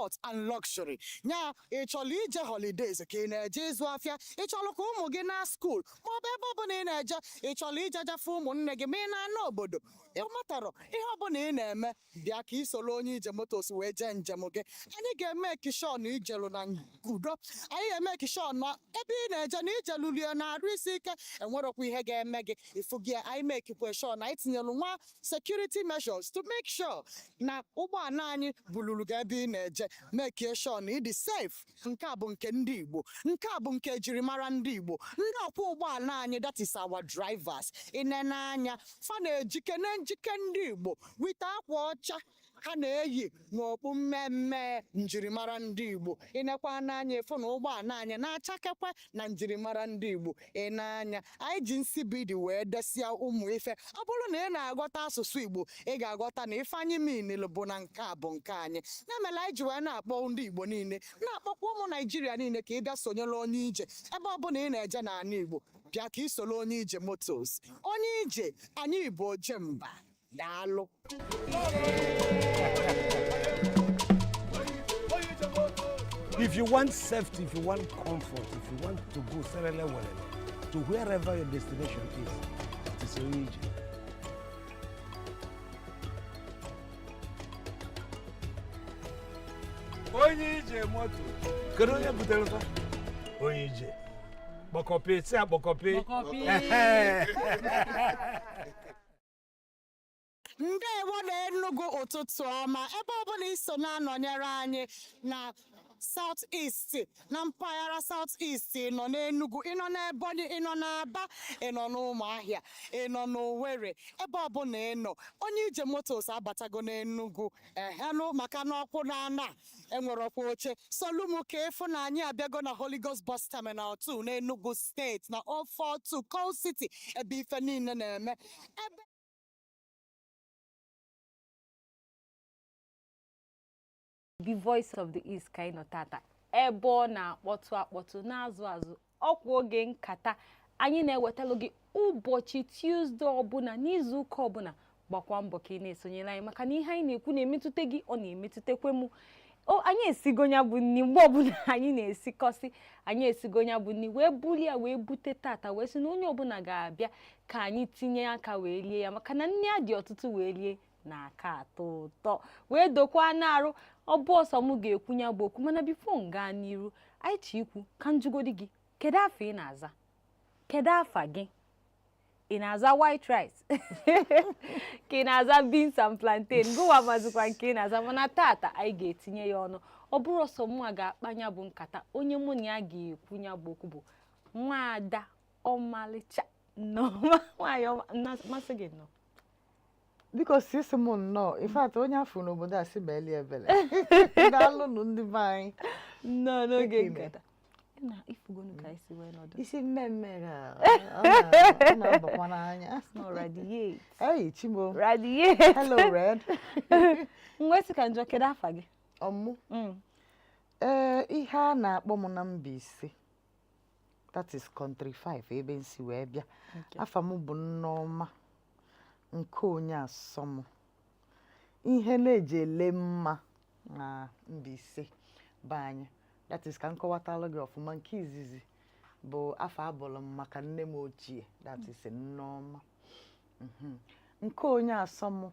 Comfort and luxury. Nya, ị chọrọ ije holidays ka ị na-eje ịzụ afịa, ị chọrọ ka ụmụ gị na school, maọbụ ebe ọbụla ị na-eje, ị chọrọ ije jafe ụmụnne gị ma ị na-ana obodo, ị matarọ ihe ọbụla ị na-eme, bịa ka ị soro Onye Ije Motors wee jee njem gị. Anyị ga-eme sure na ijelu na udo. Anyị ga-eme sure na ebe ị na-eje na ijelulie na-arụ isi ike, enwerọkwa ihe ga-eme gị. Ifu gị, anyị mekikwe sure na anyị tinyelu nwa security measures to make sure na ụgbọala anyị buluru gị ebe ị na-eje, make sure na ịdị safe. Nke a bụ nke ndị Igbo, nke a bụ nke ejirimara ndị Igbo. Ndị ọkwọ ụgbọala anyị, that is our drivers, ịnene anya fa na-ejike na njike ndị Igbo wite akwa ọcha ha na-eyi n'okpu mmemme njirimara ndị Igbo. Ịnekwa n'anya, ịfụ na ụgbọala anyị na-achakekwe na njirimara ndị Igbo. Ị na-anya, anyị ji nsibidi wee desịa ụmụ ife. Ọ bụrụ na ị na-aghọta asụsụ Igbo, ị ga-aghọta na ife anyị minil bụ na nke a bụ nke anyị. Ya mere anyị ji wee na-akpọ ndị Igbo niile, na-akpọkwa ụmụ Naijiria niile ka ị bịa sonyere Onye Ije. Ebe ọbụla ị na-eje n'ala Igbo, bịa ka ị soro Onye Ije Motors. Onye Ije, anyị bụ ojemba. Daalụ. If you want safety, if you want comfort, if you want to go serele welele to wherever your destination is, it is Onye Ije. Onye Ije Moto. Kedu onye butere fa? Onye Ije. Kpọkọpị, si akpọkọpị. Kpọkọpị. Ndewo na Enugu, ụtụtụ ọma. Ebe ọbụla iso na-anọnyere anyị na South East, na mpaghara South East, ị nọ n'Enugu, ị nọ n'Ebonyi, ị nọ n'Aba, ị nọ n'Ụmụahịa, ị nọ n'Owerri, ebe ọbụla ị nọ, Onye Ije Motors abatago n'Enugu. Ehenụ, maka na ọkwụ na ana enwere ọkwa oche solumu ka efu na anyị abịago na Holy Ghost Bus Terminal 2 n'Enugu Steeti, na 042 Coal City, ebe ife niile na-eme ebe. The Voice of the East ka anyị nọ tata, ebe ọ na-akpọtụ akpọtụ, na-azụ azụ. Ọkwa oge nkata anyị na-ewetalụ gị ụbọchị Tuesday ọbụla n'izu ụka ọbụla. Gbakwa mbọ ka ị na-esonyere anyị, maka na ihe anyị na-ekwu na-emetụta gị, ọ na-emetụtakwe mụ. O anyị esigo ya bụ nni. Mgbe ọbụla anyị na-esikọsị, anyị esigo ya bụ nni wee bulie ya wee bute tata, wee sị na onye ọbụla ga-abịa ka anyị tinye aka wee lie ya, maka na nni a dị ọtụtụ wee lie na-aka atọ ụtọ wee dokwa na-arụ. Ọ bụ ọsọ m ga-ekwu ya bụ okwu, mana before m gaa n'iru, anyị chọ ikwu ka njugodi gị, kedu afa ị na-aza? Kedu afa gị? Ị na-aza white rice ka ị na-aza beans and plantain? Gụwa mazikwa nke ị na-aza. Mana tata anyị ga-etinye ya ọnụ. Ọ bụrụ ọsọ mụnwa ga-akpa ya bụ nkata, onye mụ na ya ga-ekwu ya bụ okwu bụ nwaada ọmalịcha Nneọma, nwaanyị ọma. Masị gị nnọọ. Biko, si isi m nnọọ. In fact, onye afọ n'obodo a si meeli ebele. Daalụnụ, ndị be anyị. Nnọọ n'oge Eke ime. nkata na ifugonu ka anyị si wee nọdụ. Isi mmemme ga ọ na-abakwa n'anya. No, radiate. Hey, Chimo. Radiate. Hello, Red. Ngwe sị ka njọ, kedu afa gị? Ọmụ. Ee, ihe a na-akpọ m na Mbaise, that is country 5, ebe nsi wee bịa, afa m bụ Nneọma nke onye asọm ihe na-eji ele mma na Mbaise be anyị. That is, ka m kọwatalụ gị ọfụma, nke izizi bụ afọ abụrụ m maka nne m ochie, that is Nneọma. Nke onye asọm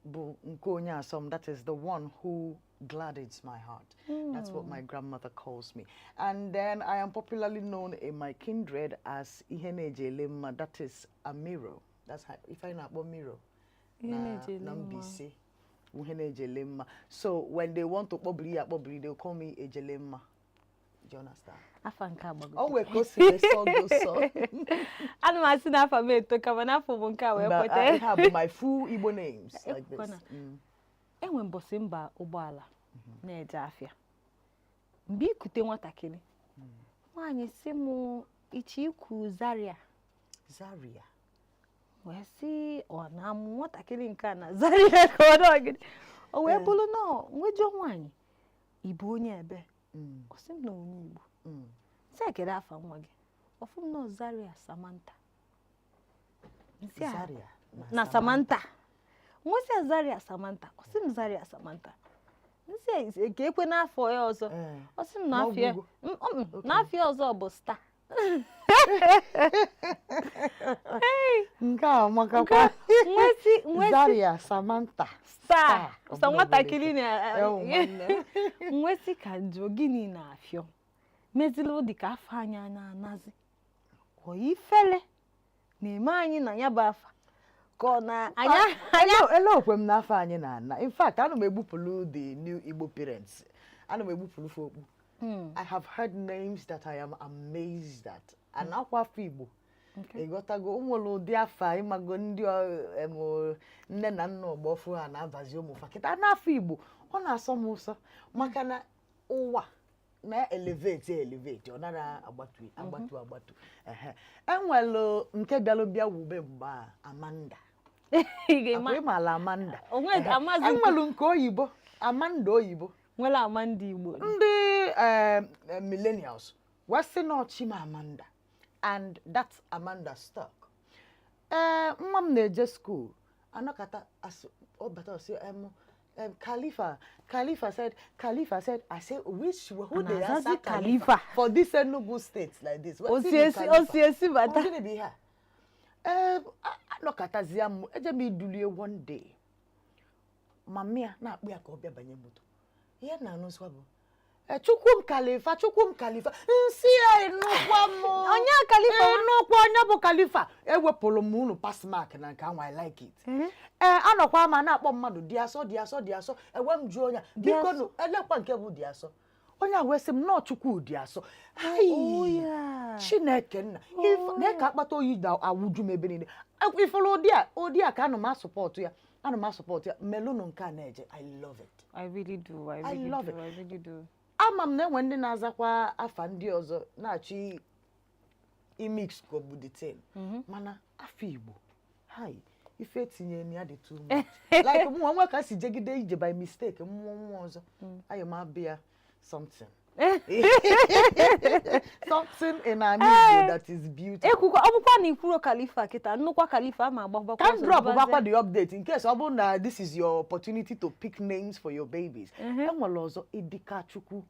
bụ nke onye asọm, that is the one who gladdens my heart. That's what my grandmother calls me. And then I am popularly known in my kindred as ihe na-eji ele mma, that is a mirror. That's how if I na-akpọ mirror Ihe na na-eji ele na mma. Mbaise, ihe na-eji ele mma. So when they want to kpọbiri ya akpọbiri, they'll call me Ejele Mma. Do you understand? Afa nke O agbagote. nwere ka o si wee sọ gị ụsọ. Ana m asị na afa m etoka, mana afọ bụ nke a wee Mba, kweta. ah, ihe a bụ my full Igbo names like this. Ekwukwana. Enwe mbọsị mba ụgbọala na-eje afịa, mgbe ikute nwatakịrị nwaanyị si m iche ikwu Zaria. Zaria. Wee sị ọ na-amụ nwatakịrị nke a na Zaria ka ọ nọgide, o wee bụrụ na nwejọ nwaanyị, ị bụ onye ebe? Ọ sị m na onye Igbo. Sị ya, kedu afa nwa gị? Ọfụ m nọ Zaria Samantha. Nsị a, Zaria na Samantha. Nwesị ya Zaria Samantha, ọ sị m Zaria Samantha. Nsị ka ekwe n'afọ ya ọzọ. Ọ sị m na Na afọ ya ọgwụgwọ. Na afọ ya ọzọ bụ Star. Nke a amakakwa. Nwesị Zaria Samantha. Star. Ọ Sọ bụrụ nwatakịrị obere na Ewu, nwanne. Nwesị ka jụọ, gịnị na-afịọ mezilụ dịka afọ anyị a na-anazi ọ ifele na-eme anyị na ya bụ afa, ka ọ na anya anya? Ele okwe m n'afọ anyị na-ana. In fact, ana m egbupụlụ the new Igbo parents, ana m egbupụlụ fa okpu. I have heard names that I am amazed at, and akwa afọ Igbo, ịghọtago, o nwere ụdị afa ịmago ndị nne na nna ọgbọ ọfụ ha na-abazi ụmụ fa kịta n'afọ Igbo. Ọ na-asọ m ụsọ maka na ụwa na-elevate elevate, ọ nara agbatu agbatu agbatu. Ehe, enwelu nke bịalụ bịa wube mgbe a, Amanda. Ị ga-ema. Akwa ịmala Amanda? Onwe Ehe. amazi nke Enwelu nke oyibo, Amanda oyibo. Nwere ama ndị Igbo. Ndị millennials wee sị na Chimamanda, and that Amanda stuck. Ee, nwa m na-eje school, anọkata asị ọ bata, ọsị Khalifa, Khalifa said, Khalifa said. I say, which who dey Na-azazi answer Khalifa? Khalifa for this Enugu State like this? Wetin Osi be esi Khalifa? Osi esi Ọ bata. gịnị bụ ihe a? Ee, anọkatazie m eje m idulie. One day, mami ya na-akpụ ya ka ọ bịa banye moto. Ihe na-anụzikwa bụ, "E, Chukwu m, Khalifa, Chukwu m, Khalifa." Nsị ya, ịnụkwa m? Onye Khalifa? Ịnụkwa onye bụ Khalifa? Ewepụrụ m unu pass mark na nke ahụ. I like it. Ee, anọkwa ma na-akpọ mmadụ dị asọ, dị asọ, dị asọ. Ewe m jụọ onye a, biko nụ, elekwa nke bụ dị asọ? Onye a wee sị m nọọ Chukwu dị asọ. Ai, Oh, yeah. Chineke nna, na ka akpata oyi na-awụju m ebe niile. Ifuru ụdị a ka ana m asọpọtụ ya, ana m asọpọtụ ya. Melụnụ nke a na-eje, I love it. I really do. I I really love do. it. I really do. Ama m na enwe ndị na-azakwa afa ndị ọzọ na-achọ imix ka ọ bụ the thing, mana afọ Igbo hai, ife etinye na ya dị too much. Like mụ nwa ka si jegide ije by mistake mmụọ nwa ọzọ, ayọ m abịa something something in an Igbo that is beautiful. Ekwukwa, ọ bụkwa na ikwuro Khalifa kịta, nnukwu Khalifa ama agbabakwa Can ọsọ drop gbazie. Bakwa the update in case ọ bụrụ na this is your opportunity to pick names for your babies. Enwere ọzọ, Idika Chukwu.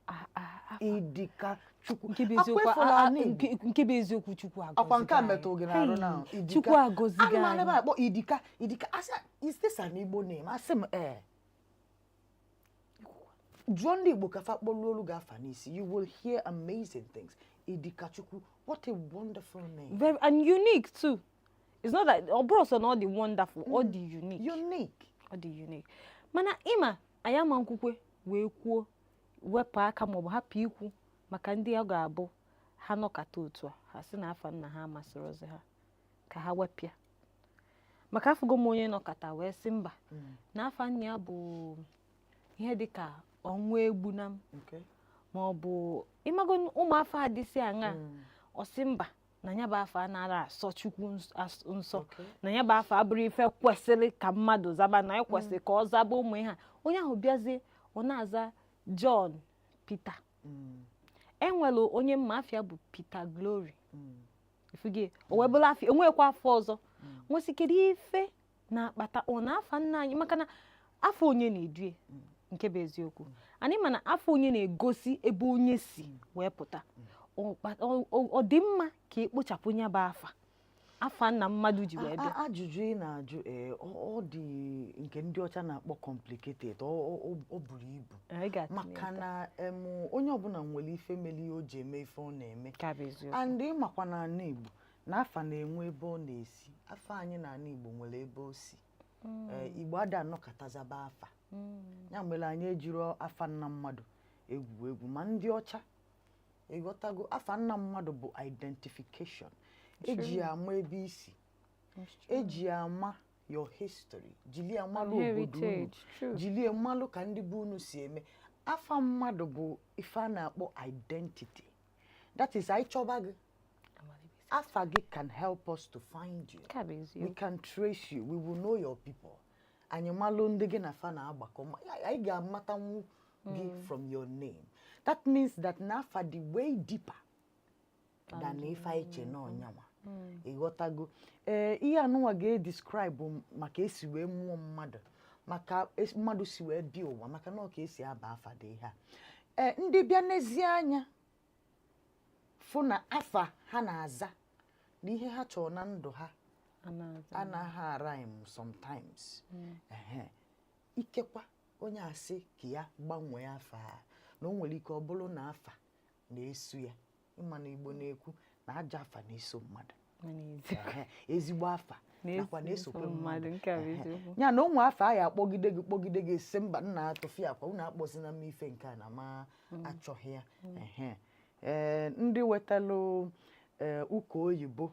Ah, ah, ah. Idika Chukwu. Nke bụ eziokwu, Akwa efula ah, ah, ana Igbo. nke bụ eziokwu, Chukwu Akwa nke a agọzigo metụ gị anyị. n'arụ na Hey, Idika. Chukwu agọzigo Ana m anyị. akpọ Idika, Idika. Asị, is this an Igbo name? Asị m ee. Jụọ ndị Igbo ka fa kpọluo olu ga-afa n'isi. You will hear amazing things. Idika Chukwu, what a wonderful name. Very and unique too. It's not that ọ bụrụ sọ na ọ dị wonderful, ọ dị unique. Unique. Ọ dị unique. Mana ịma anyị ama nkwukwe wee kwuo wepụ aka maọbụ hapụ ikwu maka ndị ọ ga-abụ ha nọkata otu a, ha sị na afa nna ha amasịrịzi ha ka ha wepịa, maka afụgo m onye nọkata wee sị mba, na afa nna ya bụ ihe dịka ọnwa egbu na m ma ọ bụ ịmago ụmụ afọ adịsị aṅa. Ọ sị mba, na ya bụ afọ anara asọ Chukwu nsọ, na ya bụ afọ abụrụ ife kwesịrị ka mmadụ zaba, na ya kwesịrị ka ọ zaba ụmụ ihe a. Onye ahụ bịazie, ọ na-aza John Peter. Enwere onye mma afịa bụ Peter Glory. Ifugie o wee bụrụ afịa onwekwa afọ ọzọ nwesị. Kedu ife na-akpata ọ na afa nna anyị? Maka na afọ onye na-edue, nke bụ eziokwu anyị, mana afọ onye na-egosi ebe onye si wee pụta. Ọ dị mma ka ekpochapụ ya bụ afa nna mmadụ ji wee bịa? Ajụjụ ị na-ajụ, ee, ọ dị nke ndị ọcha na-akpọ complicated. Ọ buru ibu. Anyị ga-atụle maka ya. Na onye ọbụla nwere ife mere ihe o ji eme ife ọ na-eme. Ka bụ eziokwu. And ịmakwa na ala Igbo na afa na-enwe ebe ọ na-esi. Afa anyị na ala Igbo nwere ebe o si. Ee, Igbo ada anọkọtazaba afa. Ya mere anyị ejiro afa nna mmadụ egwu egwu. Ma ndị ọcha, ịghọtago, afa nna mmadụ bụ identification eji ama ebe isi, eji ama your history, jili amalụ obodo unu. Heritage, true. Jili mmalụ ka ndị be unu si eme. Afa mmadụ bụ ife a na-akpọ identity. That is, anyị chọba gị, afa gị can help us to find you. Ka bụ We eziokwu. can trace you, we will know your people. Anyị malụ ndị gị na fa na-agbakọ. Anyị ga-amatanwu gị from your name. That means that na afa dị way deeper than ife anyị che na ọnyanwa, ịghọtago? Ee, ihe anụnwa ga-edescribe maka esi wee mụọ mmadụ. Maka mmadụ si wee bịa ụwa, maka na ọ ka esi aba afa dị ihe a. Ee, ndị bịa n'ezie anya fụ na afa ha na-aza na ihe ha chọrọ na ndụ ha anaghị arhyme sometimes. Ehe. Ikekwa onye asị ka ya gbanwee afa a, na o nwere ike ọ bụrụ na afa na-esu ya. Ịma na Igbo na-ekwu na ajọ afa na-eso mmadụ. Ehe, ezigbo afa nakwa na-esokwe mmadụ. Nke a bụ Ehe. eziokwu. Ya na ụmụ afa a ya akpọgide gị, kpọgide gị, esi mba, nna, atụfịa akwa unu akpọzina m ife nke a na ma achọghị ya. Ehe. Ee, ndị wetalụ, ee, ụka oyibo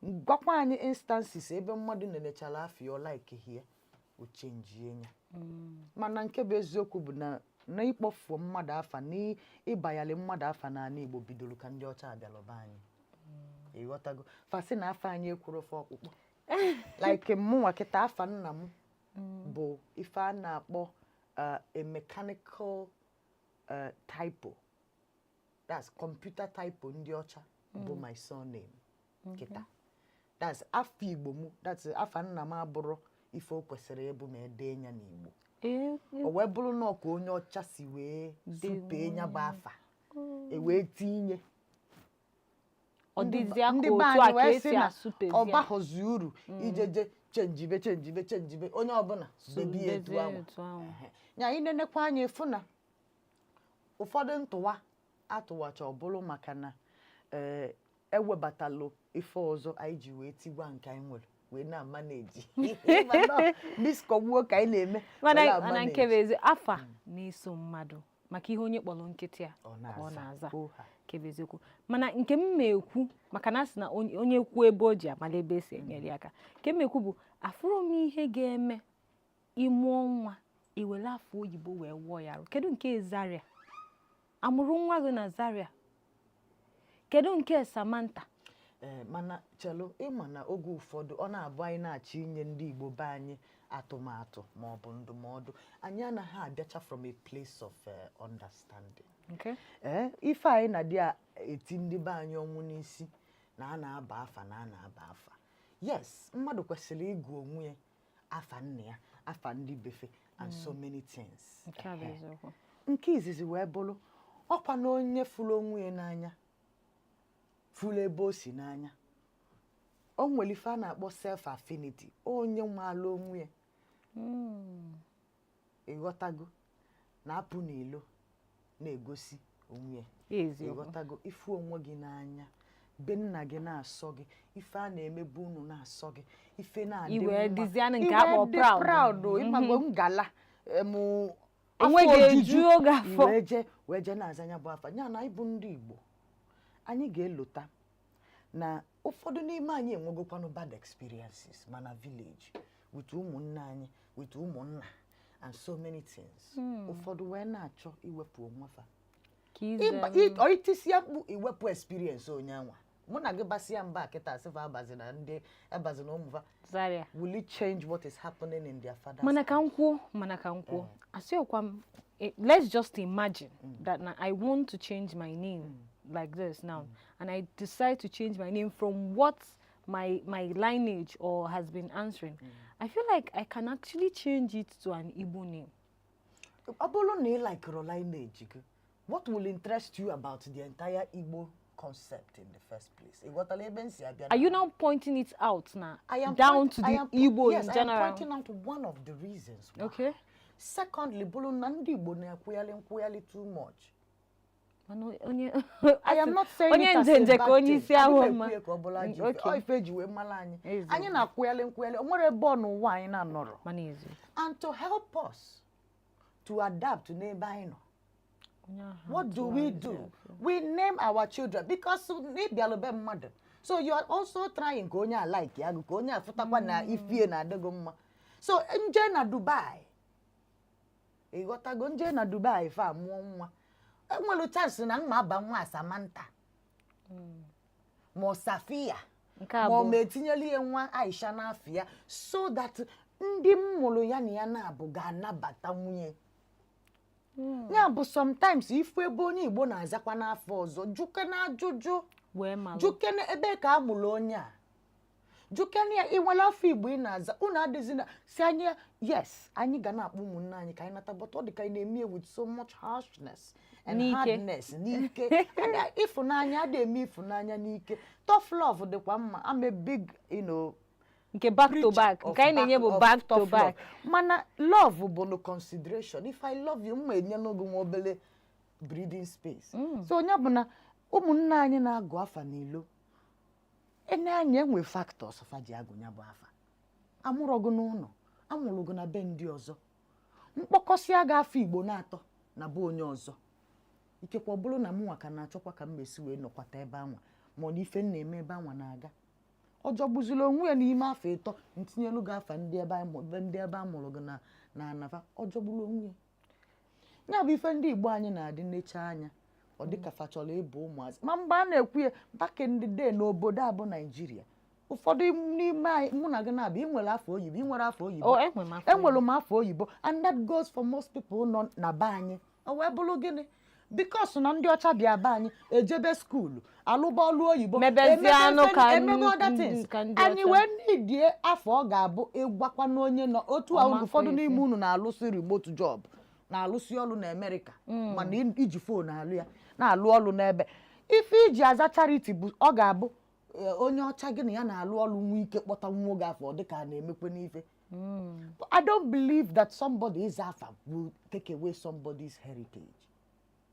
gwakwa anyị instances ebe mmadụ nenechara afọ ya, ọ likeghị ya, o changie ya. Mana nke bụ eziokwu bụ na ịkpọfuo mmadụ afa na ịbanyalị mmadụ afa n'ala Igbo bidoro ka ndị ọcha abịalụba anyị. Ịghọtago? Fasị na afa anyị ekwuru ofe ọkpụkpọ, like mụnwa kịta, afa nna m bụ ife a na-akpọ a mechanical typo, that's computer typo ndị ọcha, bụ my surname kịta. That's afa Igbo mụ, that's afa nna m abụrụ ife o kwesịrị ịbụ ma edee ya n'Igbo. O wee bụrụ na ọ ka onye ọcha si wee supee ya bụ afa, e wee tinye. Ọ Ndị dịzịa ka ndị be otu a anyị ka wee esi sị na asụpezi ọ ya. baghọzi uru ijeje chenjibe, chenjibe, chenjibe, onye ọbụla debie etu Dezie ahụ. etu ahụ. Ehe. Ya anyị nenekwa anya efu na ụfọdụ ntụwa atụwacha, ọ bụrụ maka na, ee, ewebatalụ ife ọzọ anyị ji wee tigwa nke anyị nwere wee na-amaneji miskọgbuo ka anyị na-eme mana were mana nke bụ amaneji. ezi afa na-eso mmadụ, maka ihe onye kpọrọ nkịtị ya Ọ ka ọ na-aza. na-aza. Oha. Nke bụ eziokwu, mana nke m ma-ekwu, maka na a sị na onye kwuo ebe o ji amala ebe esi enyere ya aka, nke m ekwu bụ afụrụ m ihe ga-eme ịmụọ nwa iwere afọ oyibo wee wụọ ya arụ. Kedu nke Zaria? Amụrụ nwa gị na Zaria? Kedu nke Samantha? Ee, mana chelu, ịma na oge ụfọdụ ọ na-abụ anyị na-achọ inye ndị Igbo be anyị atụmatụ ma ọ bụ ndụmọdụ, anyị anaghị abịacha from a place of understanding. Ee, ife anyị na-adị a eti ndị be anyị ọnwụ n'isi na a na-aba afa na a na-aba afa. Yes, mmadụ kwesịrị ịgụ onwe ya afa nna ya, afa ndị befe and so many things. Nke a bụ Ehe. eziokwu. Nke izizi wee bụrụ ọkwa na onye fụrụ onwe ya n'anya, fụrụ ebe o si n'anya, o nwere ife a na-akpọ self affinity, onye nwaala onwe ya. Ịghọtago? Na-apụ n'ilo na-egosi onwe ya. Eziokwu. Ịghọtago? Ifu onwe gị n'anya, be nna gị na-asọ gị, ife a na-emebu unu na-asọ gị, ife na-adị Iwe mma. dịzịanụ nke Iwe akpọ dị proud. Proud, ịmago ngala em, Onwe afọ gị ojuju. eju oge afọ. Wee jee na-aza ya bụ afa ya na anyị bụ ndị Igbo. Anyị ga-elota na ụfọdụ n'ime anyị enwegokwanụ bad experiences, mana village with ụmụnne anyị, with ụmụnna and so many things, ụfọdụ wee na-achọ iwepụ onwe fa. Ka ize Ọ itisia mkpu iwepụ experience onye anwa, mụ na gị basịa mba kịta, sịfa abazina ndị abazina ụmụfa. Zaria. Will it change what is happening in their father's Mana ka house? m kwuo, mana ka m kwuo, asị ọkwa m, let's just imagine that now I want to change my name like this now, and I decide to change my name from what my lineage or has been answering. I feel like I can actually change it to an Igbo name. Ọ bụrụ na ị likeụrụ lineage gị, what will interest you about the entire Igbo concept in the first place? Ị ghọtara ebe m si abịa? Are you now pointing it out now I am down to I the Igbo yes, in I am general? Pointing out one of the reasons why. Secondly, bụrụ na ndị Igbo na-ekwughalị nkwughalị too much. Mana onye I am not saying onye it as a njenje bad ka onye thing. isi ahụ Adịghị mma. ekwu ya ka ọ bụrụ ajọ ife. Okay. Ọ ife eji wee mara anyị. Eziokwu. Anyị na-akwụghalị nkwughalị. O nwere ebe ọ n'ụwa anyị na-anọrọ. Mana eziokwu. And to help us to adapt n'ebe anyị nọ, Onye ahụ what do we do? We name our children because n'ịbịalụ be mmadụ, so you are also trying ka onye a like ya gị, ka onye afụtakwa na ifie na-adịghị mma. So nje na Dubai, ịghọtago, nje na Dubai fa mụọ nwa, enwere chance na mma aba nwa Samantha ma ọ Safia Nke a ma ọ bụ ma etinyela ihe nwa Aisha n'afọ ya, so that ndị m mụrụ ya na ya na-abụ ga-anabata nwunye ya. Bụ sometimes ifu ebe onye Igbo na-azakwa n'afọ ọzọ, jukene ajụjụ. Wee malụ. Jukene ebe ka a mụrụ onye a. Jukene ya, ị nwere afọ Igbo ị na-aza? Unu adịzina si anyị, yes, anyị ga na-akpọ ụmụnne anyị ka anyị nata, but ọ dị ka anyị na-eme with so much harshness and N'ike. hardness, n'ike. And ịfụnanya adịghị eme ịfụnanya n'ike. Tough love dịkwa mma. I'm a big nke back to preacher back of nke anyị na-enye bụ of back to tough love. back. Mana love bụ no consideration. If I love you, m enyela gị nwa obele breathing space. So onye bụ na ụmụnne anyị na-agụ afa n'ilo, ene anya enwe factors fa ji agụ ya bụ afa. Amụrọ gị n'ụlọ, amụrụ gị na be ndị ọzọ, mkpọkọsịa gị afọ Igbo na-atọ na be onye ọzọ. Ikekwe ọ bụrụ na mụnwa ka na-achọkwa ka m mesi wee nọkwata ebe anwa, ma ọ na ife m na-eme ebe anwa na-aga ọjọọ gbuziri onwe ya n'ime afọ 3, ntinyelu gị afa ndị ebe ndị ebe a mụrụ gị na anafa. Ọjọọ gburu onwe ya. Ya bụ ife ndị Igbo anyị na-adị necha anya, ọ dịka fa chọrọ ịbụ ụmụazị. Ma mgbe a na-ekwu ya back in the day n'obodo a bụ Naijiria, ụfọdụ n'ime anyị, mụ na gị na-abịa, ị nwere afọ oyibo, ị nwere afọ oyibo. O enwe m afọ. Enwere m afọ oyibo, and that goes for most people nọ na be anyị. O wee bụrụ gịnị? Because na ndị ọcha bịa be anyị, ejebe school, alụba ọlụ oyibo, Mebezie emebe anụ ka emebe other things. ka ndị Anyị ọcha. wee nidie afọ ọ ga-abụ ịgwakwa n'onye nọ otu a. Ọma. Ụfọdụ esi. N'ime unu na-alụsị remote job, na-alụsị ọlụ na Amerịka, mana iji phone alụ ya, na-alụ ọlụ n'ebe ife iji aza Charity bụ ọ ga-abụ onye ọcha gị na ya na-alụ ọlụ nwee ike kpọta nwa oge afọ, ọ dịka a na-emekwe n'ife. I don't believe that somebody is afa will take away somebody's heritage.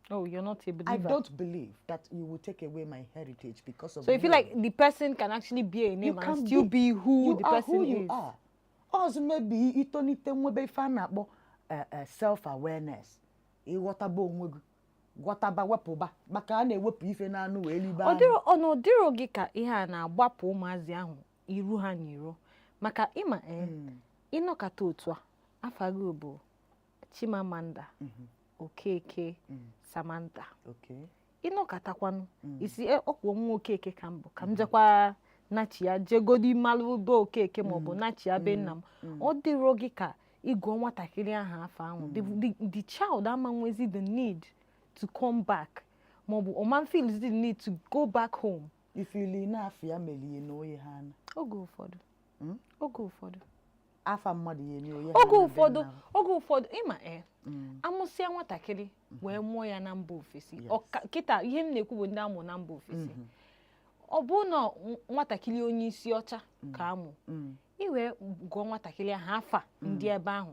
Oh, you're not a I believer. don't believe that you will take away my heritage because of So you feel name. like the person can actually be a You name and can still be who you the are person who you is. are. Ọzọ, maybe itonite nwebe ife a na-akpọ self awareness, ịghọtaba onwe gị, ghọtaba, wepụba, maka a na-ewepụ ife n'anụ wee libe Ọ anụ. dịrọ ọ na ọ dịrọ gị ka ihe a na-agbapụ ụmụazị ahụ iru ha n'iro, maka ịma ee ịnọkọta otu a, afa gị bụ Chimamanda Okeke Samantha. Ịnọkọtakwanụ isi ọkwụ nwa Okeke ka m bụ, ka m jekwa nachi ya, jegodi malụ be Okeke maọbụ nachi ya be nna m. Ọ dịrọ gị ka ịgụọ nwatakịrị ahụ afọ ahụ, the child ama nwezi the need to come back, maọbụ ọ ma feel the need to go back home? Ifili na-afọ ya melie na oye ha ana. Oge ụfọdụ, oge ụfọdụ. Afa mmadụ ya enye oye ha Oge na be ụfọdụ. nna ha. Oge ụfọdụ, ịma ee amụsịa nwatakịrị wee mụọ ya na mba ofesi. Kịta ihe m na-ekwu bụ ndị amụ na mba ofesi. Ọ bụ na nwatakịrị onye isi ọcha ka amụ, i wee gụọ nwatakịrị ahụ afa ndị ebe ahụ,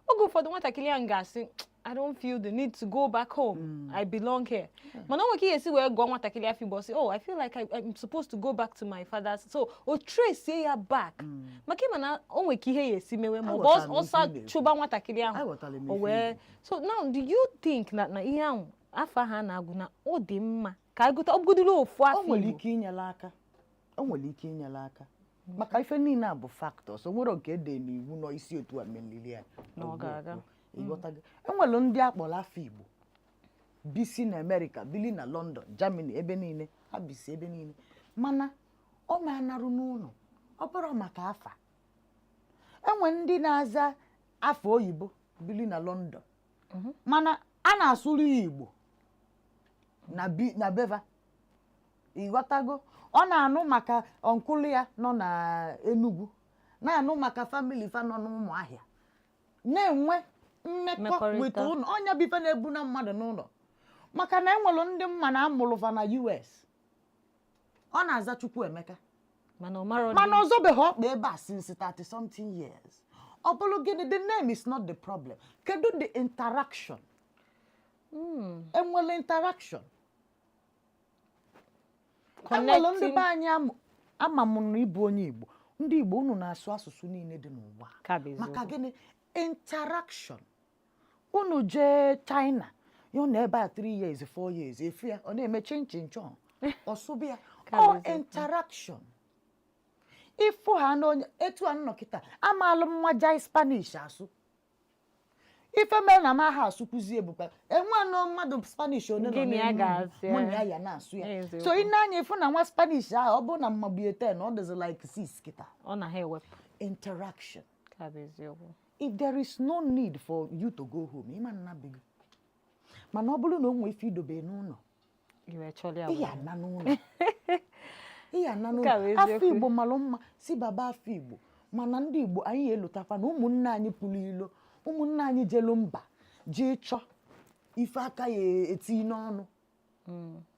oge ụfọdụ nwatakịrị ahụ ga-asị, "I don't feel the need to go back home, I belong here." Mana o nwere ka ị ga-esi wee gụọ nwatakịrị afọ Igbo, sị, "Oh, I feel like I'm supposed to go back to my father's," so o trace ya back, maka ịma na o nwere ka ihe ya esi mewe, ma ọ bụ Aghọtara m ife ọsọ ị na-ekwu. chụba nwatakịrị ahụ. Aghọtara m O ife ị wee na-ekwu. So now, do you think na ihe ahụ, afọ ahụ a na-agụ, na ọ dị mma ka agụta ọ bụgodiri ofu O afọ nwere Igbo? ike inyere aka, o nwere ike inyere aka, maka ife niile a bụ factors. O nwere nke ede n'iwu nọ isi otu a meliri ya. Na ọ ga-aga. Ịghọtago? Enwere ndị akpọrọ afọ Igbo bisi na Amerịka, bili na London, Germany, ebe niile ha bisi, ebe niile, mana ọ ma-anarụ n'ụlọ. Ọ bụrụ maka afa, enwe ndị na-aza afọ oyibo bili na London, mana a na-asụrụ ya Igbo na bi na beva. Ịghọtago? Ọ na-anụ maka uncle ya nọ na Enugu, na-anụ maka family fa nọ n'Ụmụahịa, na-enwe mmekọ Mmekọrịta. With ụlọ ọnya bụ ife na-ebu na mmadụ n'ụlọ, maka na enwere ndị mma na amụrụ fa na US, ọ na-aza Chukwuemeka. Mana ọ marọ. Mana ọzọ beghị ọkpa ebe a since 30 something years. Ọ bụrụ gịnị? The name is not the problem. Kedu the interaction? Enwere interaction, enwere ndị be anyị ama m na ịbụ onye Igbo, ndị Igbo unu na-asụ asụsụ niile dị n'ụwa. Ka bụ eziokwu. Maka gịnị? Interaction. Unu jee China, ya na ebe a 3 years, 4 years, efu ya ọ na-eme chin chin chon, ọsụbịa ya. Ka bụ Ọ eziokwu. interaction. Ịfụ ha n'onye etu a nnọ kịta, amaalụ m nwa jai Spanish asụ. Ife mere na m aha asụkwuzie bụkwa enwe nọ mmadụ Spanish one nọ Gịnị ya n'Enugu, ga-asị mụ na ya? ya ya na-asụ ya. Eziokwu. So ị na-anya ịfụ na nwa Spanish ahụ, ọ bụrụ na mmagbue 10, ọ dịzi like 6 kịta. Ọ na ha ewepụ. Interaction. Ka bụ eziokwu. If there is no need for you to go home, ịma nna be gị. Mana ọ bụrụ na o nwee ife idobe n'ụlọ, Iwe chọrọ ya ị ya wee. ana n'ụlọ. Ị ya ana Nke a n'ụlọ. bụ Afọ eziokwu. Igbo malụ mma, si baba afọ Igbo. Mana ndị Igbo anyị elotakwa na ụmụnne anyị pụrụ ilo, ụmụnne anyị jelu mba ji chọọ ife aka ya eti n'ọnụ,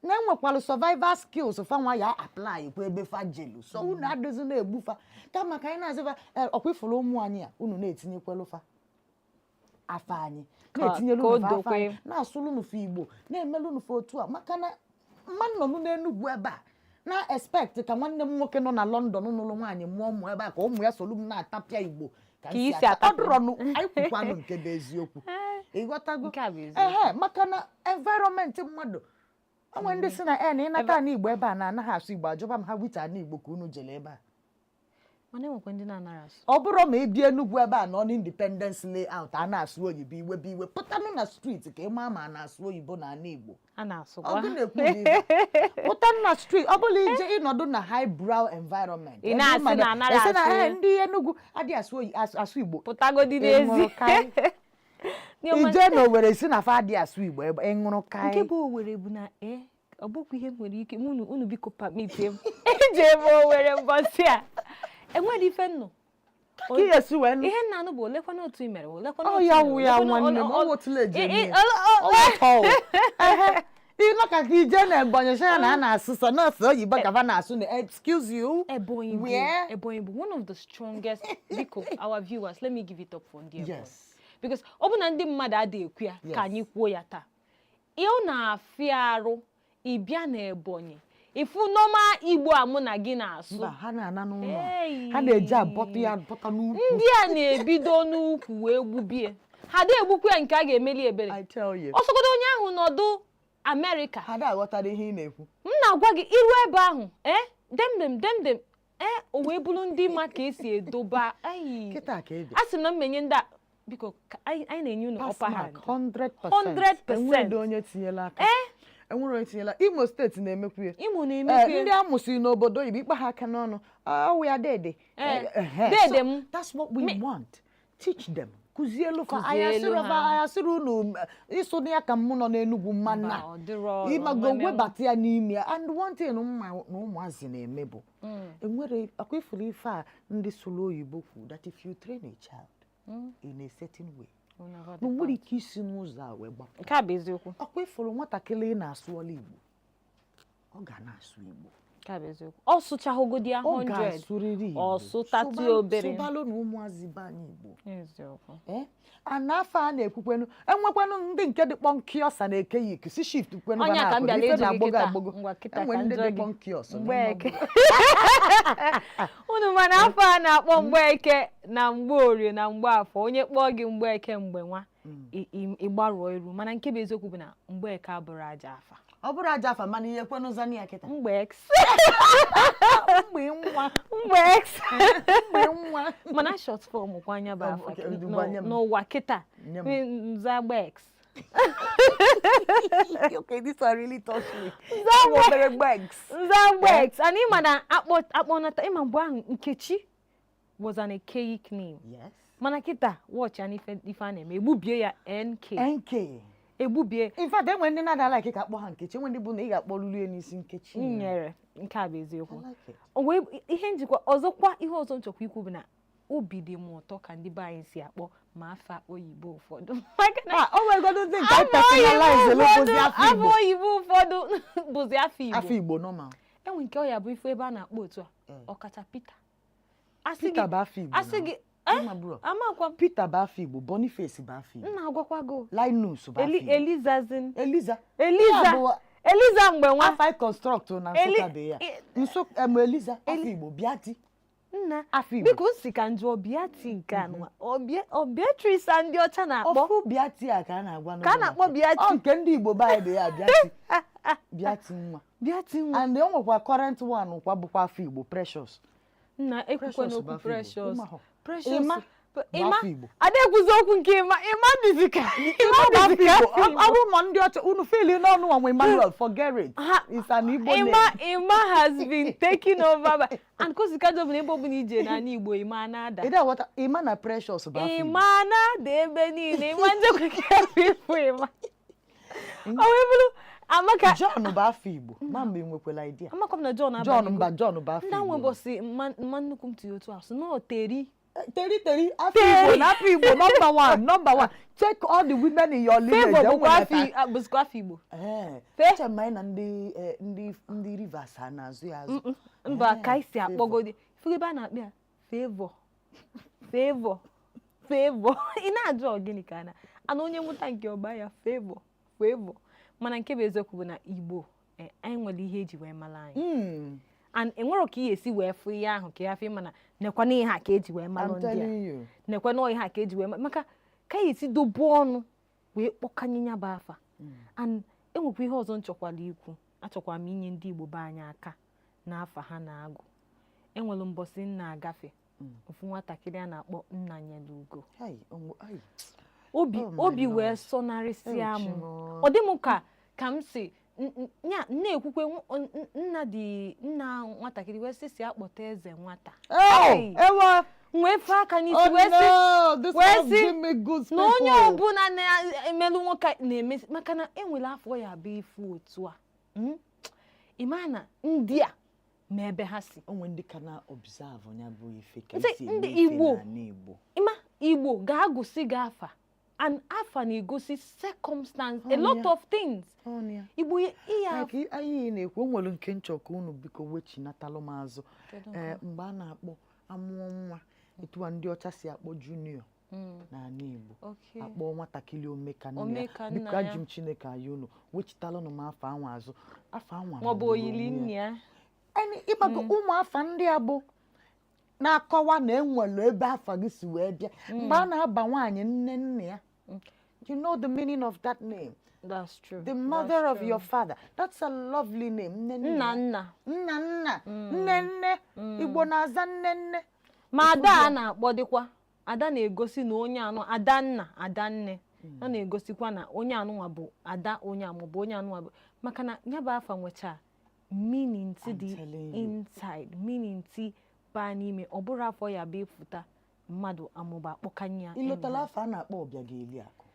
na enwekwalụ survival skills fanwa ya apply kwa ebe fa jelu. So unu adịzi na-egbufa, kama ka anyị na-azịfa ọkwa ifuru ụmụ anyị a, unu na-etinyekwelu fa afa anyị, na-etinyelu ka o unu fa afa dokwe. anyị, na-asụlụ unu fa Igbo, na-emelụ unu fa otu a, maka na mma nnọnụ n'Enugwu ebe a na expect ka nwanne m nwoke nọ na London nụrụ nwaanyị mụọ ụmụ ebe a, ka ụmụ ya solu m na-atapịa Igbo ka Ka m si isi ata. Ọ atapịa. dụrọnụ anyị kwukwanụ nke bụ eziokwu, ịghọtago? Nke a bụ eziokwu. Ehe, maka na environment mmadụ onwe ndị si na e na ịnata ana Igbo ebe a na anaghị asụ Igbo, ajụba m ha wita ana Igbo ka unu jere ebe a. Mana enwekwa ndị na-anara asụ. Ọ bụrụ ma ị bịa Enugwu ebe a nọ n'Independence Layout, a na-asụ oyibo, iwe bụ iwe pụtanụ na street ka ị maa ma a na-asụ oyibo na ana Igbo. A na-asụkwa. Ọ gị na-ekwu gị ibe. Pụtanụ na street, ọ bụla ije ịnọdụ na high brow environment Ị ebe na-asị ị ma na anaghị esi na asụ. "Eh, ndị Enugwu adịghị asụ asụ Igbo." Pụtagodi Ị n'ezi. ṅụrụ kaị. Ndị ọma- Ije na Owerri si na fa adịghị asụ Igbo ebe ị ṅụrụ kaị. Nke bụ Owere bụ na ee, ọ bụkwa ihe m nwere ike unu biko permit m ije ebe Owere mbọsị a enwere ife nnụ. Ka ị esi wee nụ. Ihe nna anụ bụ olekwana otu i mere, olekwana Ọ otu ya i mere, wụ ya olekwana nwanne m, ọ wụtụla eji eme ya. Ọ wụtọ o. Ehe. Ịnọ ka ije na Ebonyi sị ya na a na-asụ sọ nọọsụ oyibo ka fa na-asụ na excuse you. Ebonyi bụ Where? Ebonyi bụ one of the strongest. Biko, our viewers, let me give it up for ndị Ebonyi, because ọ bụ na ndị mmadụ adịghị ekwu ya ka anyị kwuo ya taa. Ihe ọ na-afịa arụ, ịbịa na Ebonyi ifu nọma Igbo a mụ na gị na-asụ. Mba, ha na-ana n'ụlọ. Hey. Ha na-eji abọtụ ya abọta n'ukwu. Ndị a na-ebido n'ukwu wee gbubie ha da egbukwa ya nke a ga-emeli ebere. I tell you. Ọsọgodo onye ahụ nọdụ Amerịka. Ha da aghọtara ihe ị na-ekwu. M na-agwa gị, iru ebe ahụ ee, demdem demdem ee, o wee bụrụ ndị ma ka esi edoba. Ai. Kịta ka ị bịa. A sị m na mmenye ndị a, biko, ka anyị na-enye unu Pass upper mark, hand. 100%. 100%. Enweghị onye tinyela aka. Enwere onye tinyela. Imo Steeti na-emekwu ya. Imo na-emekwu ya. Ndị a mụsịrị n'obodo oyibo, ikpe ha aka n'ọnụ, ọwụ ya dede. Eh, dede So, m. that's what we want. Teach them. Kụzielu fa. Anyị Kụzielu asịrọ ha. fa, anyị asịrị unu ịsụ na ya ka mụ nọ n'Enugwu mma Mba, na ọ dịrọ ịmago ọmeme. webata ya n'ime ya. And one thing mma na ụmụazị na-eme bụ enwere akwa ifuru ife a ndị sụrụ oyibo kwu, that if you train a child in a certain way, na o nwere ike isi n'ụzọ a wee gbapụ. Nke a bụ eziokwu. Ọkwa ifuru nwatakịrị ị na-asụ ọla Igbo, ọ ga na-asụ Igbo. Nke a bụ eziokwu. Ọ sụchahụgodi ya Ọ 100 ga-asụrịrị Igbo. Ọ sụtatụ ya obere. Sụbalụ na ụmụazị be anyị Igbo. Eziokwu. Ee, a na afọ a na-ekwukwenu enwekwanụ ndị nke dị kpọnkiọsa na-eke ya ikusi shift kwenu. Ọnya ka m bịara ife ịjụ gị na-agbogo kịta. agbogo. Ngwa, kịta Enwe ka ndị njọ dị gị. kpọnkiọs. Mgbeke, unu mana afọ a na-akpọ Mgbeke na Mgbeorie na Mgbeafọ, onye kpọọ gị Mgbeke mgbe nwa ịgbarụọ iru, mana nke bụ eziokwu bụ na Mgbeke abụrụ aja afa. Ọ bụrụ aja afa, mana ihe kwenụ zani ya kịta. Mgbe Mgbe nwa. Mgbe Mgbe nwa. Mana short form kwa anya bụ Ọ bụ- afa okay, ngwa, nye m. n'ụwa kịta. Nye m. Nza Gbex. Okay, this one really touched me. Nwa obere gbegs. Nza Gbex. And ịma na akpọ akpọnata, ịma mgbe ahụ Nkechi was an archaic name. Yes. Mana kịta, watch ya n'ife ife a na-eme, egbubie ya NK. NK. Egbubie. In fact, enwe ndị na-ada like ka akpọ ha Nkechi, enwe ndị bụ na ị ga-akpọrụrụ ya n'isi Nkechi. Nyere nke a bụ eziokwu. I like it. O wee ihe njikwa ọzọkwa, ihe ọzọ nchọkwa ikwu bụ na obi dị m ụtọ ka ndị be anyị si akpọ ma afa oyibo ụfọdụ, maka na Ah, o nwegodu ndị nke afọ personalize oyibo bụzi ụfọdụ afọ afọ Igbo. oyibo ụfọdụ bụzi afọ Igbo. Afọ Igbo normal. Enwe nke ọ ya bụ ife ebe a na-akpọ otu a, ọkacha Peter. Asị Peter gị bụ afọ Igbo. Asị Na. gị Ịma bro. Amakwa m. Peter bụ afọ Igbo, Boniface bụ afọ M Igbo. na-agwakwa gị o. Linus bụ afọ Igbo. Elizazin. Eliza. Eliza. Ya bụ Eliza mgbe nwa. Afọ anyị construct na Nsụka dị ya. Nsụka em Eliza afọ Igbo, Biati Nna afọ Igbo. Biko, si ka njụ Obiati nke a nwa ọ Beatrice a ndị ọcha na-akpọ. Ofu Biati a ka a na-agwa Ka a na-akpọ Biati. Ọ nke ndị Igbo be anyị dị ya Biati. Biati nwa. Biati nwa. And o nwekwa current one kwa bụkwa afọ Igbo, Precious. Nna, ekwukwe Precious bụ n'okwu afọ Igbo. Precious. Ụmahọ. Precious. Ịma bụ Ịma afọ Igbo. Ada ekwuzi okwu nke ịma. Ịma dịzi ka ịma Ịma bụ afọ dịzi ka Igbo. afọ Igbo. Ọ bụrụ ma ndị ọcha unu feel n'ọnụ nwa Emmanuel, forget it. It's an Igbo name. Ịma, Ịma has been taken over by and kozikado bụ na ebe ọbụla ije n'ala Igbo, ịma na-ada. Ị na-aghọta, Ịma na Precious bụ afọ Igbo. Ịma na-ada ebe niile. Ịma njekwa ka ebe ịfụ ịma o wee bụrụ. Amaka. John bụ afa Igbo, ma mgbe ị nwekwara idea. Amakwa m na John John abanyego. mba, John bụ afa Ndị Igbo. nwe mbọsị mma nnukwu m tinye otu asụ na Teri. Teri, Teri, afa Igbo na afa Igbo number one, number one. Check all the women in your lineage. Favor bụkwa enwere bụzikwa afa Igbo. Ee, eche m anyị na ndị ndị Rivers ha na-azụ ya azụ. Mba, ka anyị si Favor. akpọgodi fụrụ ebe a na-akpọ ya Favor, Favor, Favor. Ị na-ajụ ọ gịnị ka a na ana onye nwụta nke ọba ya Favor, Favor. Mana nke bụ eziokwu bụ na Igbo, anyị nwere ihe eji wee mara anyị and enwero ka ị esi wee fụ ihe ahụ ka ya fụ, mana nekwana ihe a ka eji wee mara I'm ndị a, telling you. nekwana ihe a ka eji wee mara, maka ka anyị esi dobe ọnụ wee kpọkanye ya bụ afa. And enwekwa ihe ọzọ m chọkwara ikwu. Achọkwara m inye ndị Igbo be anyị aka n'afa ha na-agụ. Enwere mbọsị m na-agafe, ofu nwatakịrị a na-akpọ Nnanyelugo. Hey, ai. Obi Oh my obi wee Lord. sọnarịsịa m. Ewuchi m. Ọ dị m ka m si ya na-ekwukwe nna dị nna nwatakịrị wee sị si akpọta eze nwata. Oh, Hey! ewa. M wee fee aka n'isi Oh wee sị no, this wee one sị give me good na onye people. ọbụla na-emelụ nwoke a na-emesi, maka na enwere afọ ya bụ ifu otu a. Ị ma na ndị a ma ebe ha si. O nwere ndị ka na observe ya bụ ife ka Nsị, esi eme ndị ife Igbo. n'ala Igbo. Ịma Igbo ga-agụsị gị afa, and afa na-egosi circumstance, a Oh, lot yeah. of things. Ọ ya. Igbo ihe Like anyị na-ekwu, o nwere nke nchọ ka unu biko wechinatalụ m azụ. Ee, mgbe a na-akpọ amụọ nwa, etu a ndị ọcha si akpọ junior n'ala Igbo, akpọ nwatakịrị omeka nna ya. Omeka nna Biko, ya. aji m Chineke ayọ unu, wechitalụnụ m afa anwa azụ, afa anwa maọbụ magburu oyili onwe ya. nne ya. Ịgbago ụmụ afa ndị a bụ na-akọwa na enwere ebe afa gị si wee bịa. Mgbe a na-aba nwaanyị nne nna ya, you know the meaning of that name? That's true. The mother of your father. That's a lovely name, nne nna nna. Nna. Nna nna, nne nne. Igbo na-aza nne nne. Ma ada a na-akpọ dịkwa ada na-egosi na onye anụ ada nna, ada nne, ọ na-egosikwa na onye anụnwa bụ ada onye a maọbụ onye anụnwa bụ, maka na ya bụ afa nwecha meaning ti I'm dị telling you. inside, meaning ti baa n'ime. Ọ bụrụ afọ ya bụ ịfụta mmadụ amụba akpọkanye ya. Ịlọtala Anyhow. afa a na-akpọ Ọbịageli Akụ?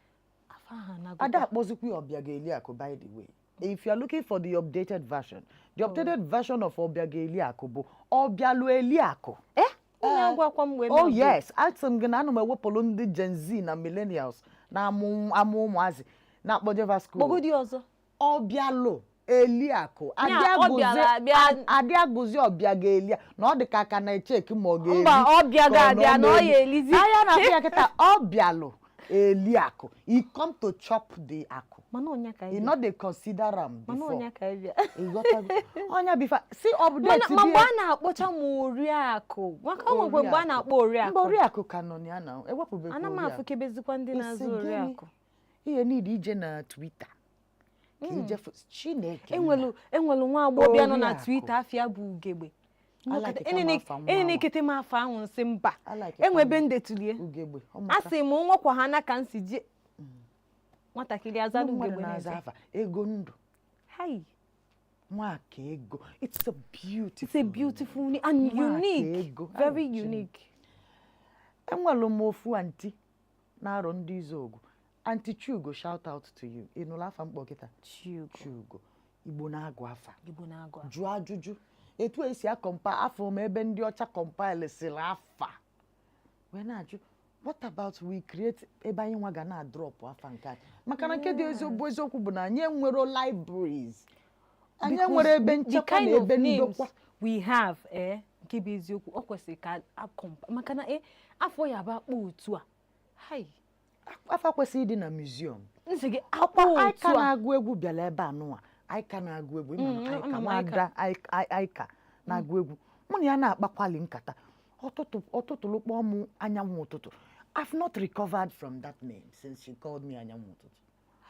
Afa ahụ anagokwa. Ada akpọzikwa ya Ọbịageli Akụ. By the way, if you are looking for the updated version, the updated version of Ọbịageli Akụ bụ Ọbịalụ Eliakụ. Eh, onye agwakwa m wee mee Oh update. yes, asị m gị na ana m ewepụrụ ndị Gen Z na millennials na-amụ amụ ụmụazị na-akpọjeva school. Kpọgodi ọzọ. Ọbịalụ Eliakụ. Ya, ọ bịara abịa. Adị agụzi Ọbịageli na ọ dị ka aka na-echeki ma ọ ga-eri Mba, ọ bịago ka ọ abịa na ọ na-eri. ya elizi. Ahịa na-afụ ya kịta, Ọbịalụ Eliakụ, he come to chop the akụ. Mana ọnya ka He anyị bịa. no dey consider am Mana before. ọnya ka anyị bịa. Ịghọtago ọnya bifa si update. Mana ma mgbe a na-akpọcha m oriakụ, maka o nwekwe mgbe a na-akpọ oriakụ. Mba, oriakụ ka nọ na ya na ewepụbekwa Ana m oriakụ. afụkebezikwa ndị Isi na-azụ gịnị? oriakụ. Ihe niile ije na Twitter ka ije Chineke nna. Enwelu nwa agbọghọbịa nọ na Oriakụ. Twitter, afịa bụ Ugegbe. I like it, kama afa nwa Enene anwa. ekete m afa ahụ, nsị mba. I like it, Enwe ebe kama ndetulie. Ugegbe. A sị m nwekwa ha na ka m si jie nwatakịrị azala Ndị mmadụ Ugegbe na-aza na-eze. afa ego ndụ. Hai. Nwaka ego, it's a beautiful It's a beautiful name and Nwaka unique. ego. Very Ai, Chineke. unique. Enwere m ofu aunty na-arụ ndị izu Aunty Chugo, shout out to you. Ị nụrụ afa mkpọ kịta? Chugo. Chugo. Igbo na-agụ afa. Igbo na-agụ afa. Jụọ ajụjụ etu esi akọmpa afọ m ebe ndị ọcha compile sịrị afa wee na-ajụ, what about we create ebe anyị nwa ga na-adrop afa nke anyị, maka na nke dị eziokwu eziokwu bụ na anyị enwero libraries, anyị enwere ebe nchekwa na ebe ndokwa. We have, nke bụ eziokwu, ọ kwesịrị ka akọmpa, maka na afọ ya bụ akpọ otu a, hai. Afa kwesịrị ịdị na museum. Nsị gị akpọ Aika otu a. na-agụ egwu bịara ebe a nụwa, Aika na-agụ egwu, ịma na Aika Ama m. nwada Aika na-agụ egwu, mụ na ya na-akpakwali nkata ọtụtụ ọtụtụlụ kpọọ m Anyanwụ Ụtụtụ. I've not recovered from that name since she called me Anyanwụ Ụtụtụ.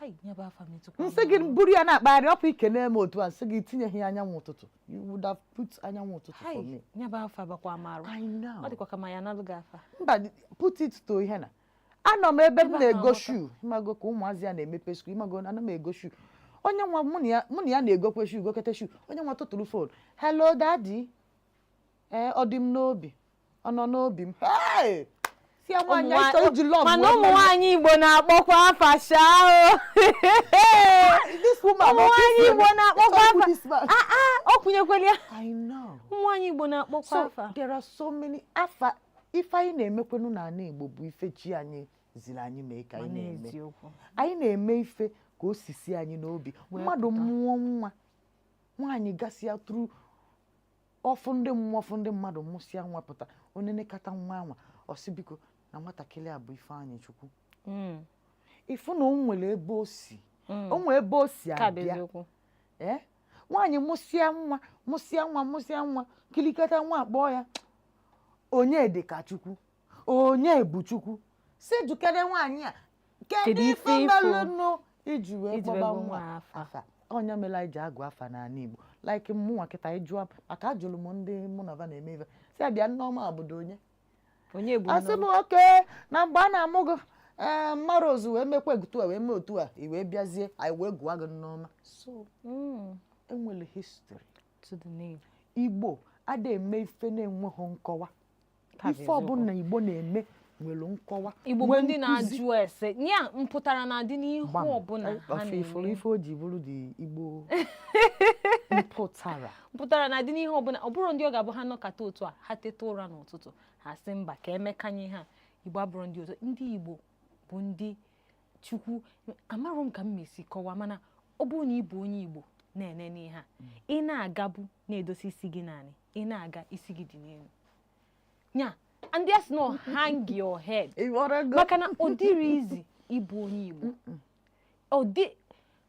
Hai, ya bụ afa metụkwa Nsị m gị n'ahụ. buru ya na-akpagharị ọpụ ikene m otu a, nsị gị tinyeghị ya Anyanwụ Ụtụtụ, you would have put Anyanwụ Ụtụtụ for Hai, me. ya bụ afa bakwa amarụ. I know. Ọ dịkwa ka ma ya analụ gị afa. Mba, put it to ihe na anọ m ebe m Ebe a na-ego na-aghọta. shoe, ịmago ka ụmụazị ya na-emepe school, ịmago ana m ego shoe, onye nwa mụ na ya na-egokwe shoe, gokete shoe, onye nwa tụtụrụ phone, "Hello daddy." Ee, ọ dị m n'obi, ọ nọ n'obi m. Hey! Si ya nwaanyị ịchọ iji love Mana wee ụmụ nwaanyị Igbo na-akpọkwa afa shaa o. This woman woman. Ụmụ nwaanyị Igbo na-akpọkwa Ịchọrọ igbu afa. this man. Ah, ah, ọ kwụnyekwala ya. I know. Ụmụ nwaanyị Igbo na-akpọkwa So afa. there are so many afa. Ife anyị na-emekwenu n'ala Igbo bụ ife chi anyị ziri anyị mee ka anyị Mana na-eme. eziokwu. Anyị na-eme ife ka o si si anyị n'obi. Wee Mmadụ pụta. mụọ nwa, nwaanyị gasịa tụrụ ọfụ ndị mmụọ, ọfụ ndị mmadụ, mụsịa nwa pụta, onenekata nwa anwa, ọ sị, "Biko, na nwatakịrị a bụ Ifeanyị Chukwu." Ịfụ na o nwere ebe o si, o nwere ebe o si Ka bụ abịa. eziokwu. Ee, nwaanyị mụsịa nwa, mụsịa nwa, mụsịa nwa, kilikata nwa, kpọọ ya onye dị ka Chukwu, onye bụ Chukwu, si jukere nwaanyị a, kedu Kedu ife ife ifo? melụnụ iji wee Iji wee kpọba gụọ nwa nwa afa? Afa onye mere anyị ji agụ afa n'ala Igbo. Like mụnwa kịta, ịjụọ maka ajụrụ m ndị mụ na va na-eme ife, si abịa, Nneọma obodo onye? Onye bụ Asị m Nneọma? oke na mgbe a na-amụ gị, ee, mmadụ ozu wee mekwa etu a, wee mee otu a, i wee bịazie, anyị wee gụọ gị Nneọma. So enwere history To the name. Igbo ada eme ife na-enweghị nkọwa. Ka bụ Ife eziokwu. ọbụla Igbo na-eme nwere nkọwa, Igbo bụ nwee ndị nkụzi. na-ajụ ese ya mpụtara na-adị n'ihu Gbam. ọbụla ha Ofe ifuru na-eme. ife o ji bụrụ dị Igbo mpụtara. Mpụtara na-adị n'ihe ọbụla. Ọ bụrụ ndị ọ ga-abụ ha nọkata otu a, ha teta ụra n'ụtụtụ, ha sị mba, ka emekanye ha. Igbo abụrụ ndị ọzọ. Ndị Igbo bụ ndị Chukwu amarọ m ka m mesi kọwaa, mana ọ bụrụ na ị bụ onye Igbo na-ene n'ihe a, ị na-agabu na-edosi isi gị naanị, ị na-aga, isi gị dị n'elu nya. Ndị a sị nọ hang your head. Ịghọrọgo? Maka na ọ dịrị izi ịbụ onye Igbo. Ọ dị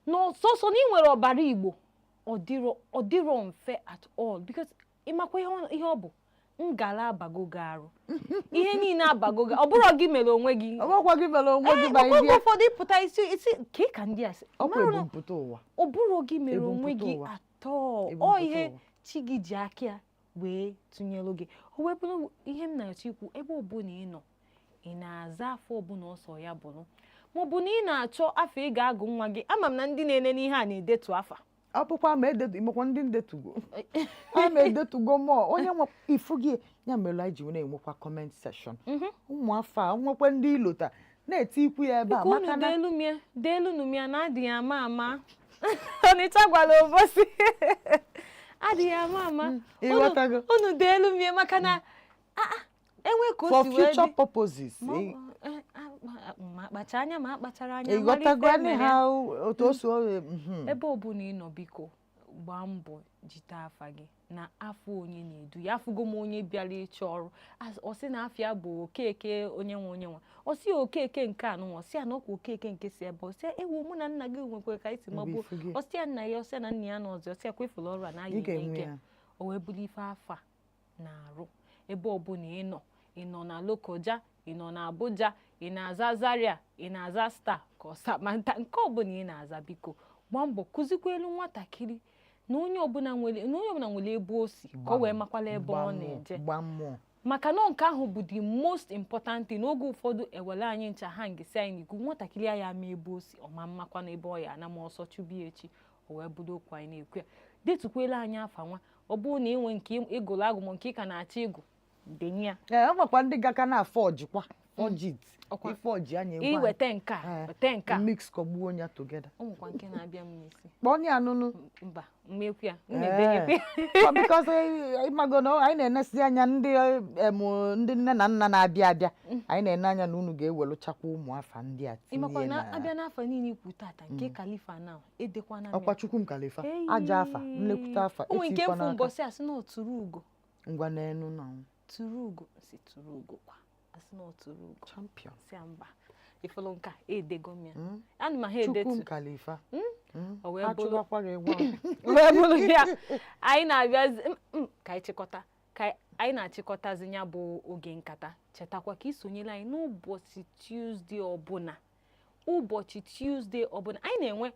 n'ọsọsọ na ị nwere ọbara Igbo, ọ dịrọ mfe at all, because ịmakwa ihe ọ bụ ngala abago gị arụ, ihe niile abago gị. Ọ bụrụ gị mere onwe gị. Ọgbakwa gị mere onwe gị. Ee, Ma oge ị bịa ụfọdụ ịpụta isi isi ka ị ka ndị a sị ọkwa mara na ebumpụta ụwa. Ọ bụrụ gị mere onwe Ebumpụta gị ụwa. atọ ọ Ebumpụta ihe ụwa. chi gị ji aka ya wee tụnyelu gị, o wee bụrụ ihe m na-achọ ikwu. Ebe ọbụla ị nọ, ị na-aza afọ ọbụla ọsọ ya bụrụ, maọbụ na ị na-achọ afọ ị ga-agụ nwa gị, ama m na ndị na-ene n'ihe a na-edetu afa. Ọ bụkwa ma edetu, imekwa ndị ndetugo, a ma edetugo mụọ onye nwe ifu gị ya mere anyị ji na-enwekwa comment section. Ụmụafọ a nwekwa ndị ilota na-eti ikwu ya ebe a. Biko unu maka na deelu m ya, deelu m ya na adịghị ama ama. Ọnịcha gwara obosi adịghị ama ama. Ịghọtago? Unu deelu m ya, maka na ah, ah, enwe ka o for si wee future dị. purposes. Ma ma akpacha anya, ma akpachara anya, mara Ịghọtago? ife emere ya. Anyhow, otu o si Ebe ọbụla ị nọ, biko gbaa mbọ jite afa gị na afọ onye na-edu ya. Afụgo m onye bịara ịchọ ọrụ, ọ sị na afịa bụ Okeke, onye nwe onye nwe. Ọ sị ya Okeke nke anụnwa, ọ sị ya na ọkwa Okeke nke si ebe, ọ sị ya ewu mụ na nna gị nwekwa ka anyị si Mgbe magbuo. ifu gị. Ọ sị ya nna ya, ọ sị ya na nna ya nọ ọzọ, ọ sị ya kwefuru ọrụ a na Ị aya ga-enwe ike. ya. O wee bụrụ ife afa na-arụ ebe ọbụla ị nọ. Ị nọ na Lokoja, ị nọ na Abuja, ị na-aza Zaria, ị na-aza Star ka ọ Samantha, nke ọbụla ị na-aza, biko gbaa mbọ kụzikwelu nwatakịrị na onye ọbụla nwere, na onye ọbụla nwere ebe o si, ka o wee makwala ebe ọ na-eje. Gba mmụọ. Maka na nke ahụ bụ the most important thing. N'oge ụfọdụ ewere anyị ncha ha ngesi anyị n'ikwu nwatakịrị ya ama ebe o si, ọma mmakwa n'ebe ọ ya ana ma ọsọ chụbie echi. O wee bụrụ okwu anyị na-ekwu ya, detukwela anyị afa nwa. Ọ bụrụ na ị nwee nke ịgụrụ agụ ma nke ị ka na-achọ ịgụ, denye ya. Ee, ọ nwekwa ndị gaka na afọjikwa fọjit. Ọkwa. Ifọji anya egwu anyị. Iweta nke a, Ee, weta nke a. Mix kọgbuo ya together. O nwekwa nke na-abịa m n'isi. Kpọọ ya anụnụ. Mba, mmekwu ya m na-edenyekwa ya. Because ịmago na anyị na-enesi anya ndị ndị nne na nna na-abịa abịa, anyị na-ene anya na unu ga-eweluchakwa ụmụ afa ndị a Ịmakwa tinye na na abịa n'afọ niile ikwu tata nke Khalifa na edekwana m ya. Ọkwa Chukwu m Khalifa, aja afa, nlekwute afa. O nwere nke etikwa mfu n'aka. mbọsị asị na ọ tụrụ ugo. Ngwa n'enu na Tụrụ ugo si tụrụ ugo kwa, asị na ọ tụrụ ugo. Champion. Si ya mba, ifụlụ nke a, edego m ya, ana m ha Chukwu m edetu. Khalifa. O wee Ha bụrụ chụbakwa gị gwa. Wee bụrụ ya, anyị na-abịazi ka anyị chịkọta, ka anyị na-achịkọtazi ya bụ oge nkata. Chetakwa ka isonyere anyị n'ụbọchị Tuesday ọbụla. Ụbọchị Tuesday ọbụla anyị na-enwe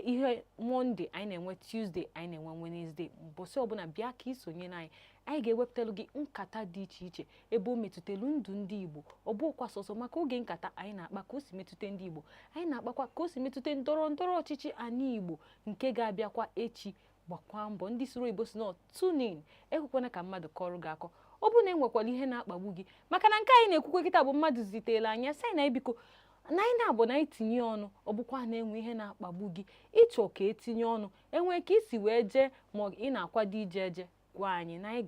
ihe Monday, anyị na-enwe Tuesday, anyị na-enwe Wednesday. Mbọsị ọbụla bịa ka isonyere anyị, anyị ga-ewepụtalụ gị nkata dị iche iche ebe o metụtelu ndụ ndị Igbo. Ọ bụkwa sọsọ maka oge nkata anyị na-akpa ka o si metụta ndị Igbo, anyị na-akpakwa ka o si metụta ndọrọ ndọrọ ọchịchị anyị Igbo nke ga-abịakwa echi. Gbakwa mbọ, ndị soro Igbo si nọ tune in, ekwekwana ka mmadụ kọrọ gị akọ. Ọ bụrụ na e nwekwara ihe na-akpagbu gị, maka na nke anyị na-ekwukwe kịta bụ mmadụ zitere anyị, sị anyị na biko. Na anyị na-abụ na anyị tinye ọnụ, ọ bụkwa na-enwe ihe na-akpagbu gị, ịchọ ka etinye ọnụ, enwe ka isi wee jee, ma ị na-akwado ije eje, gwa anyị na anyị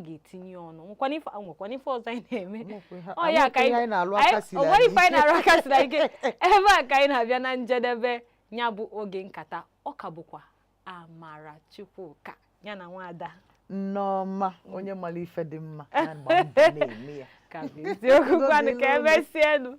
ga-etinye ọnụ. Nwekwana ife ọzọ anyị na-eme. Ọ ya ka anyị na-alụ aka siri o nwere anyị ife anyị na-arụ aka siri anyị ike. Ebe a ka anyị na-abịa na njedebe ya bụ oge nkata. Ọ ka bụkwa Amara Chukwuka ya na nwada Nneọma, onye mara ife dị mma na-agba mbọ na-eme ya. Ka bụ eziokwu. Gwanụ ka Udo dịrị unu. emesienụ.